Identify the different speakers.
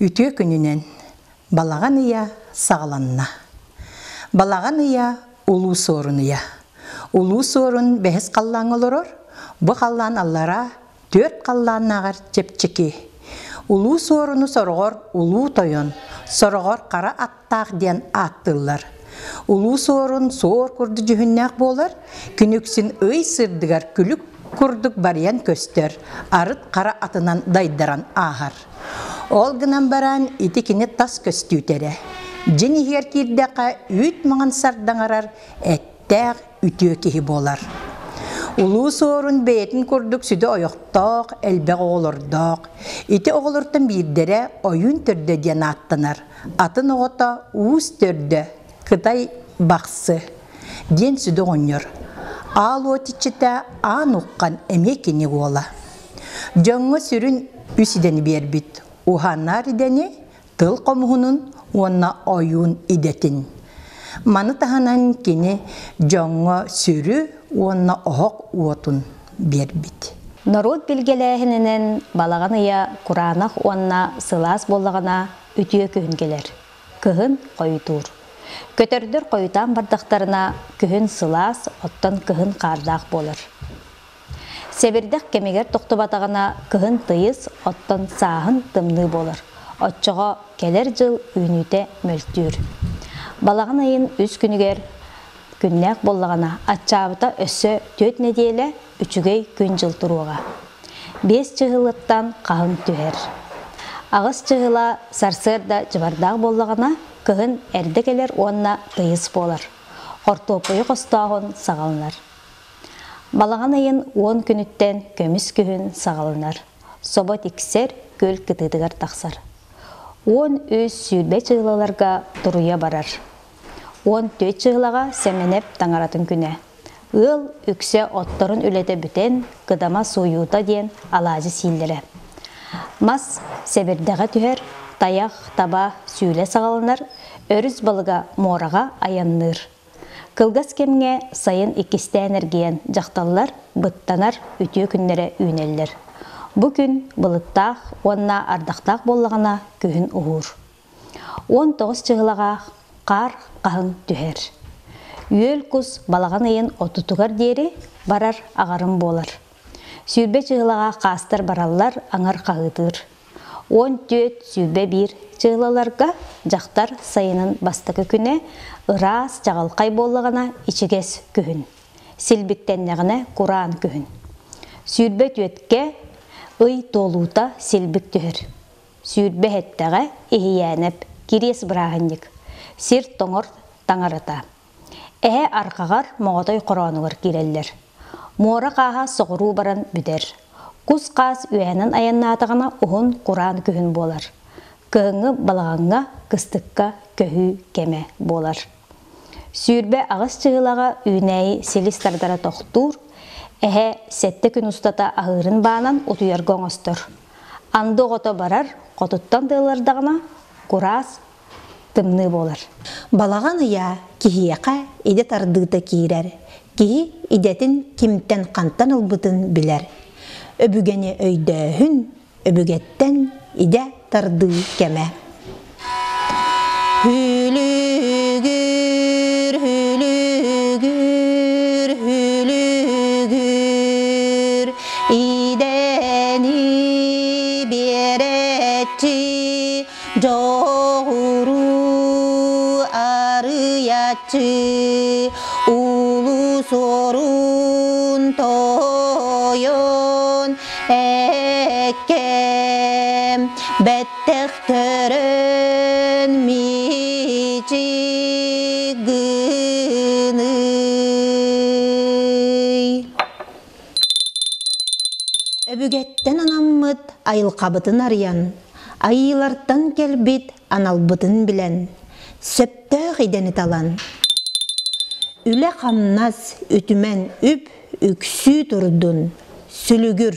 Speaker 1: Үтүө күнүнэн! Балаҕан ыйа саҕаланна. Балаҕан ыйа Улуу Суорун ыйа. Улуу Суорун бэһис халлааҥҥа олорор, бу халлаан аллараа түөрт халлааннааҕар чэпчэки. Улуу Суоруну сороҕор Улуу Тойон, сороҕор Хара Аттаах диэн ааттыыллар. Улуу Суорун суор курдук дьүһүннээх буолар, күн үксүн ый сырдыгар күлүк курдук барыйан көстөр, арыт хара атынан дайдаран ааһар. Ол гынан баран ити кини тас көстүүтэ эрэ. Дьин иһигэр киирдэххэ үүт маҥан сардаҥарар эттээх үтүө киһи буолар. Улуу Суорун бэйэтин курдук сүдү ойохтоох, элбэх оҕолордоох. Ити оҕолортон биирдэрэ Ойуун төрдө диэн ааттанар. Атын оҕото Уус төрдө, Кытай Бахсы диэн сүдү оҕонньор. Аал уот иччитэ Аан Уххан эмиэ кини уола. Дьоҥҥо сүрүн үс идэни биэрбит: уһанар идэни, тыл хомуһунун уонна ойуун идэтин. Маны таһынан кини дьоҥҥо сүрү уонна оһох уотун биэрбит.
Speaker 2: Норуот билгэлээһининэн балаҕан ыйа кураанах уонна сылаас буоллаҕына үтүө күһүн кэлэр. Кыһын хойутуур. Көтөрдөр хойутаан бардахтарына күһүн сылаас, оттон кыһын хаардаах буолар. Сэбирдэх кэмигэр тохтубатаҕына кыһын тыйыс, оттон сааһын тымныы буолар. Оччоҕо кэлэр дьыл үүнүүтэ мөлтүүр. Балаҕан ыйын үс күнүгэр күннээх буоллаҕына, аччаабыта өссө түөрт нэдиэлэ үчүгэй күн-дьыл туруоҕа. Биэс чыһылыттан хаһыҥ түһэр. Аҕыс чыһыла сарсыарда дьыбардаах буоллаҕына, кыһын эрдэ кэлэр уонна тыйыс буолар. Хортуоппуйу хостооһун саҕаланар. Балаҕан ыйын уон күнүттэн көмүс күһүн саҕаланар, собо тиксэр, күөл кытыытыгар тахсар. 13 20 чыһылаларга туруйа барар. 14 чыһылаҕа Сэмэнэп таҥаратын күнэ. Ыал үксэ отторун үлэтэ бүтэн, кыдама сууйуута диэн алаадьы сииллэрэ. Мас сэбирдэҕэ түһэр, тайах, таба сүүлэ саҕаланар, өрүс балыга муораҕа айанныыр. Кылгас кэмҥэ сайын иккистээн эргийэн дьахталлар быттанар үтүө күннэрэ үүнэллэр. Бу күн былыттаах уонна ардахтаах буоллаҕына күһүн уһуур. 19 чыһылаҕа хаар хаһыҥ түһэр. Үөл кус балаҕан ыйын отутугар диэри барар аҕарым буолар. 20 чыһылаҕа хаастар бараллар аҥар хаһыытыыр. 14 21 чыылаларга дьахтар сайынын бастакы күнэ ыраас чаҕылхай буоллаҕына ичигэс күһүн, силбиктэннэҕинэ кураан күһүн. Сүүрбэ түөткэ ый туолуута силбик түһэр. Сүүрбэ эттэҕэ Иһийээнэп кириэс бырааһынньык, сир тоҥор таҥарата. Эһэ арҕаҕар моҕотой хороонугар киирэллэр. Муора хааһа соҕуруу баран бүтэр. Кус-хаас үөһэнэн айаннаатаҕына уһун кураан күһүн буолар. Кыһыҥҥы балаҕаҥҥа кыстыкка көһүү кэмэ буолар. 28 чыһылаҕа үүнээйи силис тардара тохтуур, эһэ сэттэ күн устата аһыырын баанан утуйарга оҥостор. Анды оҕото барар, хотуттан тыалырдаҕына кураас тымныы буолар.
Speaker 1: Балаҕан ыйа киһиэхэ идэ тардыыта киирэр, киһи идэтин кимтэн хантан ылбытын билэр. Өбүгэни өйдөөһүн, өбүгэттэн идэ тардыы кэмэ. Хүлүгүр, хүлүгүр, хүлүгүр, идэни биэрээччи Дьоҕуру арыйааччы улуу суорун тойон эккэм бэттэх көрөн мичик гыный. Өбүгэттэн анаммыт айылҕабытын арыйан, айыылартан кэлбит аналбытын билэн, сөптөөх идэни талан, үлэ-хамнас үтүмэн үп үксүү турдун, сүлүгүр.